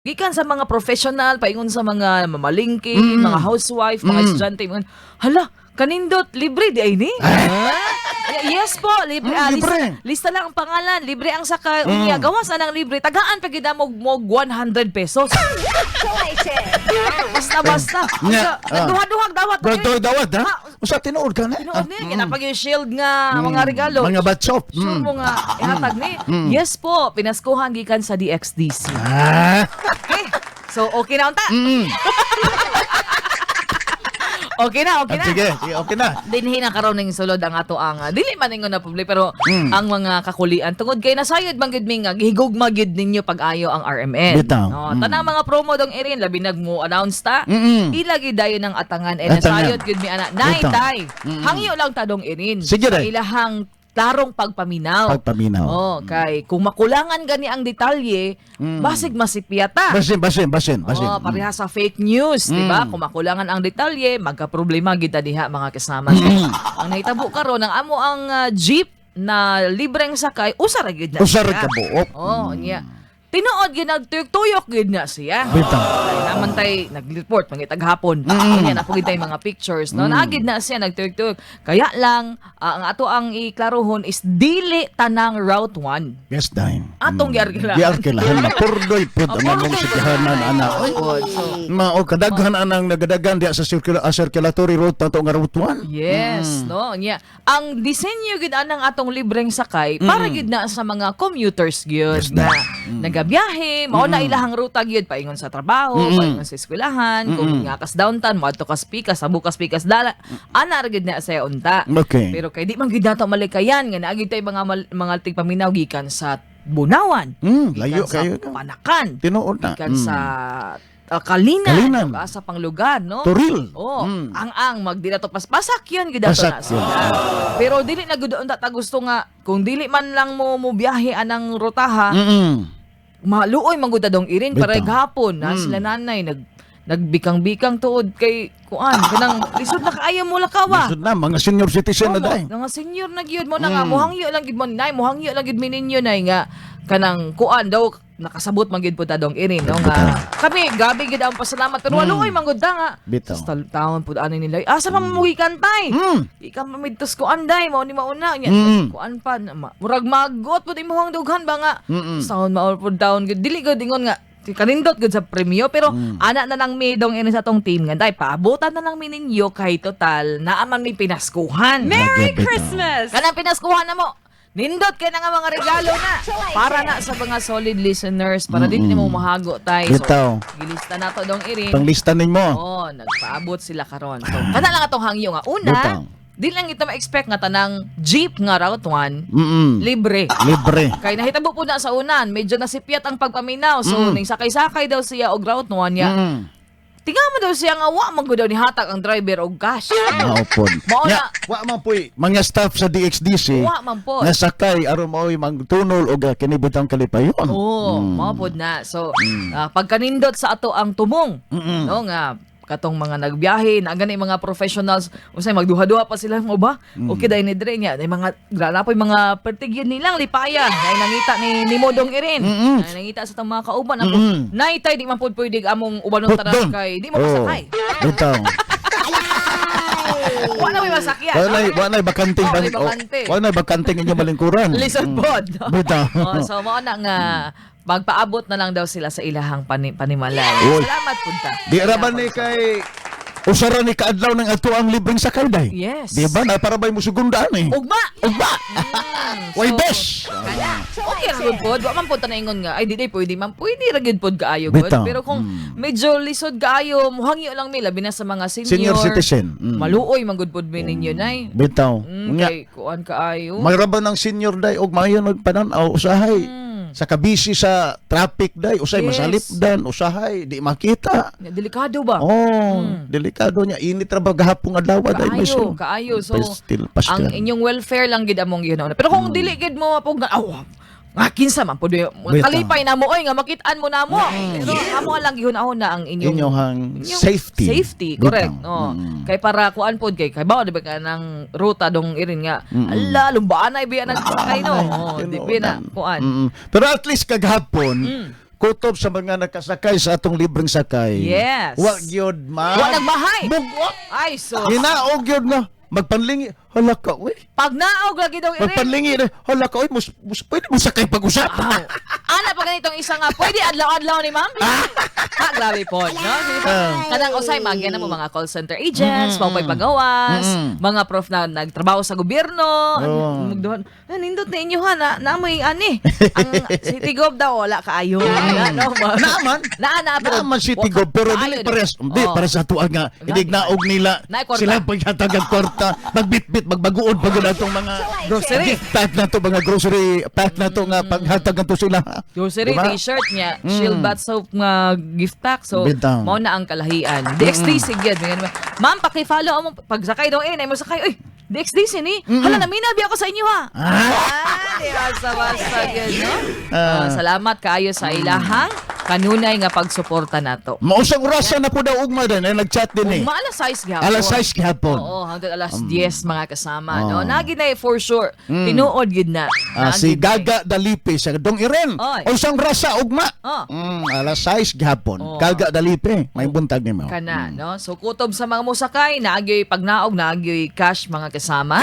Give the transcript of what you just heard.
Gikan sa mga professional, paingon sa mga mamalingki, mga housewife, mga estudyante, mga, hala, kanindot, libre di ay ni? Ah? Yes po, libre. Libre. Lista lang ang pangalan, libre ang sakay. Unya, gawas na ng libre. Tagaan pa gid mo mog 100 pesos. Basta basta. Nya, Unsa, nagduha-duhag dawat. Ganto dawat ha? Ah, Usa tinuod ka na? Tinuod ni, ginapag yung shield nga mga regalo. Mga batsop. Sure mo nga ihatag ni. Yes po, pinaskuhan gikan sa DXDC. Okay. So okay na unta. Okay na, okay Ah, na. sige, sige, okay na. Dinhi na karon ning sulod ang ato ang dili man ingon na public pero ang mga kakulian tungod kay nasayod man gyud mi nga gihigugma gyud ninyo pag-ayo ang RMN. Bitaw. No, tanang mga promo dong Erin labi nag mo announce ta. Ila gyud dayon ang atangan eh Atangan. nasayod gyud mi ana. Nay Bitaw. tay. Hangyo lang ta dong Erin. Sige, Sa day. ilahang klarong pagpaminaw. Pagpaminaw. Oh, kay kung makulangan gani ang detalye, basig masipya ta. Basin, basin, basin, basin. Oh, pareha sa fake news, di ba? Kung makulangan ang detalye, magka-problema gid ta diha mga kasama. So, ang nahitabo karon ang amo ang jeep na libreng sakay, usa ra gyud na. Usa ra siya. ka buok. Oh, niya. Tinuod gyud nagtuyok gyud na siya. Bitaw. Kay naman tay nag-report mangitag hapon. Unya na tay mga pictures no. Naagid na siya nagtuyok-tuyok. Kaya lang ang ato ang iklarohon is dili tanang Route 1. Yes, dahil. Atong giarkilahan. Giarkilahan na. Purdoy pud ang among sigihanan, ana. Oy, Oh, so, mao kadaghan anang nagadagan diya sa circulatory road tato nga Route 1. Yes, no. Nya, ang disenyo gid anang atong libreng sakay para gid na sa mga commuters gyud Yes, na nagabiyahe, mao na ilahang ruta gyud paingon sa trabaho, paingon sa eskwelahan, kung nga kas downtown, moadto kas pikas, sa bukas pikas dala. Ana ra gid na sa unta. Pero kay di man gid nato malikayan nga naa gid tay mga mga tigpaminaw gikan sa Bunawan, gikan Layo sa kayo. Panakan, Tinuod na. gikan sa Kalinan, Kalinan. ug asa pang lugar, no? Toril. Oh, ang magdila to paspasak yun gid ato na Pasak sila. yun. Pero dili na gud unta ta gusto nga kung dili man lang mo mo biyahe anang rutaha, maluoy man gud ta dong irin Bitaw. para gahapon na sila nanay nagbikang-bikang tuod kay kuan kanang lisod na kaayo mo lakawa. Lisod na mga senior citizen na Oo, day. mga senior na gyud mo na nga mohangyo lang gyud mo nay, mohangyo lang gyud mi ninyo nay nga kanang kuan daw nakasabot man gyud po ta dong irin no nga kami gabi gyud ang pasalamat pero waluoy man gud ta nga. Bitaw. Sa taon pud ani nila asa pa mo gikan tay ikaw mamidtos ko anday mao ni mauna nya kuan pa na, murag magot pud imong dughan ba nga sa mao pud taon gyud dili gud ingon nga kanindot gud sa premyo pero ana na lang mi dong ini sa atong team nga day paabutan na lang mi ninyo kay total naa man mi pinaskuhan. Merry Christmas! Kanang pinaskuhan na mo. Nindot kay na nga mga regalo na. Para na sa mga solid listeners, para dili nimo mahago tay. So, Bitaw. gilista na to dong irin. Panglista nimo. Oh, nagpaabot sila karon. So, kana lang atong hangyo nga. Una, Bitaw. di lang kita ma-expect nga tanang jeep nga Route 1 libre. Libre. Kay nahitabo po na sa unan, medyo nasipyat ang pagpaminaw. So, ning sakay-sakay daw siya og Route 1 niya. Tinga mo daw siya nga wa man gud daw ni hatag ang driver og cash. Mao pod. Mao Nya, na. wa man poy mga staff sa DXDC. Wa man pod. Nga sakay aron mao'y magtunol og kinibutang kalipayon. Oo, mao pod na. So, pagkanindot sa ato ang tumong, no nga katong mga nagbiyahe na gani mga professionals unsay magduha-duha pa sila mo ba okay dai ni dre niya. Nay mga grala po'y mga pertigyon nilang lipaya nay nangita ni nimo dong irin nay nangita sa atong mga kauban ako nay tay di man pud pwede among ubanon tanan Putdon. kay di mo Oo. masakay. Bitaw. Wa na may masakyan. Wa nay bakanteng Oh, may bakante. Wa nay bakanteng inyong malingkuran. Lisod pod. Bitaw. Oh, so mao na nga magpaabot na lang daw sila sa ilahang panimalay. Uy. Salamat pud ta. Di ra ba ni kay usa ra ni kaadlaw ng ato ang libreng sakay day. Yes. Di ba na para bay mo sugundaan eh. Ugma. Ugma. Way bes. Kana. Okay ra gud pod. Wa man pod ta naingon nga ay di day pwede man pwede ra gud pod kaayo gud. Bitaw. Pero kung medyo lisod kaayo muhangyo lang mi labi na sa mga senior. Senior citizen. Maluoy man gud pod mi ninyo nay. Bitaw. Nga, Kay kuan kaayo. Mayroon ba ng senior day og maayo nagpanan-aw usahay sa kabisi sa traffic day usay masalipdan usahay di makita. Delikado ba? Oh, delikado niya init ra ba gahapon adlaw day Kaayo, mismo. kaayo. So, Pastil, pastil. ang inyong welfare lang gid among gihuna. Pero kung dili gid mo mapug aw, nga kinsa man pud kalipay na mo oy nga makit-an mo na mo. Pero amo lang gihuna na ang inyong inyong inyong safety. Safety, correct. Bitaw. No. Kay para kuan pod kay kay bawo di ba ka ng ruta dong irin nga. Ala lumbaan na ibiya nagkay no. Oh, di ba na kuan. Pero at least kagahapon, Kutob sa mga nakasakay sa atong libreng sakay. Wa gyud ma. Wa nagmahay. Bug-ot. Ay, so Hinaog gyud nga. Magpanlingi. Hala ka, uy. Pag naog lagi daw iri. Magpanlingi na. Hala ka, uy. Mus pwede mo sakay pag-usap. Aw. Ana pa ganitong isa nga pwede adlaw-adlaw ni ma'am. Ha, grabe po, no? Kanang usay magyan na mo mga call center agents, mm pagawas, mga prof na nagtrabaho sa gobyerno, magduhan. Ah, nindot na inyo ha, na naamoy ani. Ang City Gov daw wala kaayo. Na, no, Naaman. Naa na pero Naaman City Gov pero kaayo dili di. pares. Hindi pares sa tuwa nga inig naog nila. Naay kwarta. Sila paghatag ang kwarta, magbitbit, magbaguod pag atong mga Grocery. gift pack na to, mga grocery pack na to nga paghatag to sila. Grocery, Diba? T-shirt niya, shield bath soap nga gift pack. So, Bitaw. mao na ang kalahian. DXDC gyud. Ma'am, paki-follow mo pagsakay daw eh, nay mo sakay. Uy, DXDC ni. Hala, naminabi ako sa inyo ha. Ah, di basta-basta gyud, no? Ah, salamat kaayo sa ilahang kanunay nga pagsuporta nato. Mausang orasa na po daw ugma din, ay nag-chat din eh. Ugma alas 6 gihapon. Alas 6 gihapon. Oo, hangtod alas 10, mga kasama, no? Oh. Nagi na eh, for sure. Tinuod gyud na. Ah, Naagi si na eh. Gaga Dalipe sa Dong Iren. Oy. Usang rasa ugma. Oh. Alas 6 gihapon. Oh. Gaga Dalipe, may buntag nimo. Kana, no? So kutob sa mga musakay, naagyoy pagnaog, naagyoy cash, mga kasama.